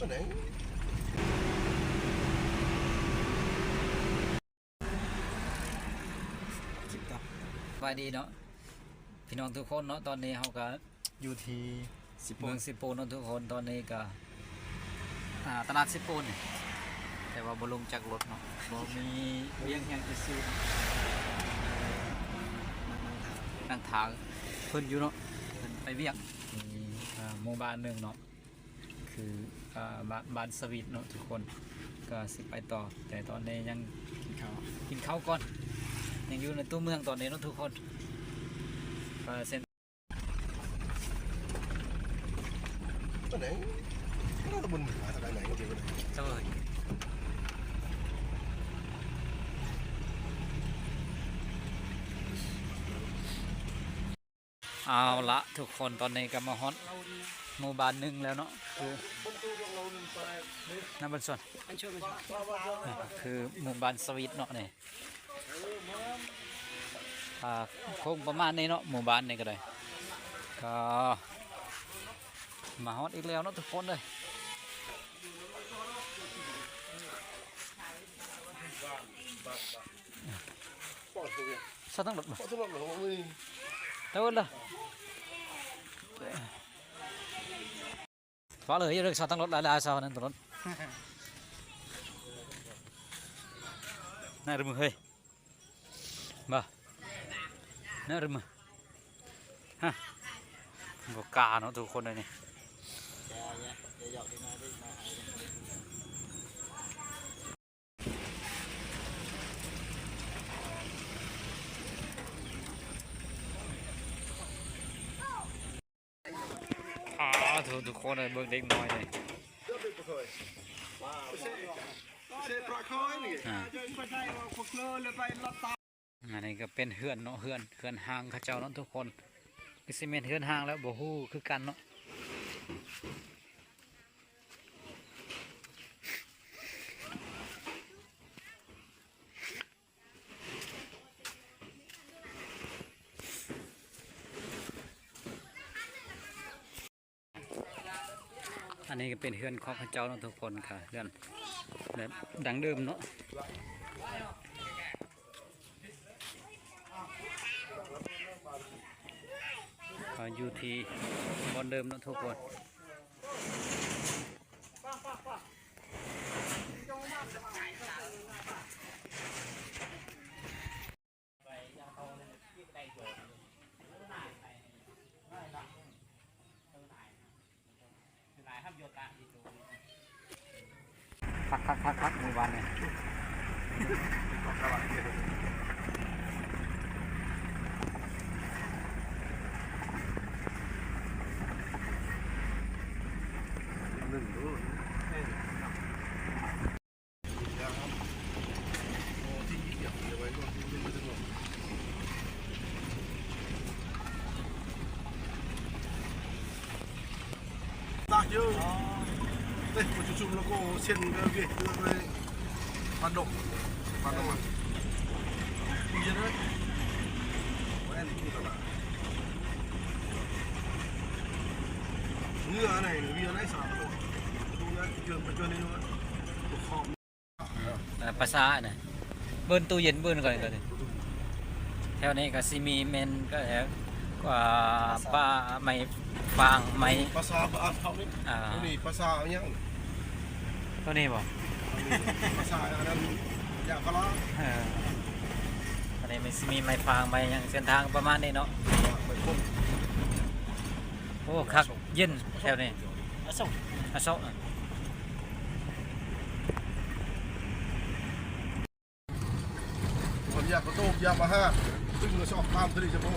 ສະບາຍດີເນາະ ພີ່ນ້ອງທຸກຄົນເນາະ, ຕອນນີ້ເຮົາກະຢູ່ທີ່ເມືອງເຊໂປນເນາະທຸກຄົນ. ຕອນນີ້ກະ ອ່າ ຕະຫຼາດເຊໂປນນີ້ ແຕ່ວ່າບໍ່ລົງຈາກລົດເນາະ, ບໍ່ມີວຽກຫຍັງຈະຊື້ ນັ່ງຖ້າເພິ່ນຢູ່ເນາະ, ເພິ່ນໄປວຽກ ມີ ອ່າ ໝູ່ບ້ານໜຶ່ງເນາະ ຄື ອ່າ ບ້ານ ບ້ານສະຫວີດເນາະທຸກຄົນ, ກໍຊິໄປຕໍ່ ແຕ່ຕອນນີ້ຍັງກິນເຂົ້າ ກິນເຂົ້າກ່ອນ, ຍັງຢູ່ໃນຕົວເມືອງຕອນນີ້ເນາະທຸກຄົນ. ກໍເສັ້ນ ປານໃດ ເຮົາກໍບໍ່ຮູ້ວ່າທາງໃດ ໂດຍ ເອົາລະທຸກຄົນ, ຕອນນີ້ກໍມາຮອດໝູ່ບ້ານໜຶ່ງແລ້ວເນາະ, ຄືນຳບ້ານສວນ ຄືໝູ່ບ້ານສະຫວີດເນາະນີ້. ອ່າ ຄົງປະມານນີ້ເນາະ ໝູ່ບ້ານນີ້ກໍໄດ້, ກໍມາຮອດອີກແລ້ວເນາະທຸກຄົນເອີຍ. ເຊົາທັງລົດບໍ່? ເຊົາທັງລົດເລີຍ ເອົາເລີຍ ເອົາເລີຍ ເຊົາທັງລົດຫຼາຍໆ ເຊົານັ້ນລົດ ນາຍລະມືເຮີຍ ບໍ່ ນາຍລະມື ຮະ ບໍ່ກ້າເນາະທຸກຄົນເອີຍນີ້. ອ້າ ທຸກຄົນເອີຍ ເບິ່ງເດັກນ້ອຍນີ້ ອ່າ ອັນນີ້ກໍເປັນເຮືອນເນາະ ເຮືອນ ເຮືອນຮ່າງເຂົາເຈົ້າເນາະທຸກຄົນ, ຄືຊິແມ່ນເຮືອນຮ່າງແລ້ວ ບໍ່ຮູ້ຄືກັນເນາະ. ອັນນີ້ກໍເປັນເຮືອນຂອງເຂົາເຈົ້າເນາະທຸກຄົນ, ກະເຮືອນແບບດັ້ງເດີມເນາະ, ກໍຢູ່ທີ່ບ່ອນເດີມເນາະທຸກຄົນ. ຄັກໆໆໆ ໝູ່ບ້ານນີ້. ຕາກເຢີ ເອີຍ ປະຊຸມແລ້ວກໍເຊັນເດີ ເວຍເດີ ໄປປາດົກ ປາດົກ ເອີ ເຢັນເດີ ແມ່ນ ເຫື່ອອັນໃດ ເຫື່ອໃນສາມໂຕ ປະຕູນັ້ນ ເຈີ ປະຈູນີ້ ເອີ ປາສາດນະ ເບິ່ງຕູ້ເຢັນ ເບິ່ງກ່ອນ ແຖວນີ້ກໍຊິມີແມ່ນ ກໍແຖວ ອ່າ ປ່າໄມ້ຟາງ ໄມ້ ພາສາບ້ານເຮົານີ້ ອ່າ ຕົວນີ້ພາສາຫຍັງ? ຕົວນີ້ບໍ່? ພາສາອັນນັ້ນ ຢາງພາລາ ເອີ ອັນນີ້ມັນຊິມີໄມ້ຟາງ ໄມ້ຫຍັງ ເສັ້ນທາງປະມານນີ້ເນາະ ໄມ້ຄົນ. ໂອ້ ຄັກ ເຢັນແຖວນີ້ ອະໂສກ ອະໂສກ ຄົນຢາກກະໂຕກ ຢາກມາຫາ ຕຶງກະຊອກຕາມທະເລສະໂພ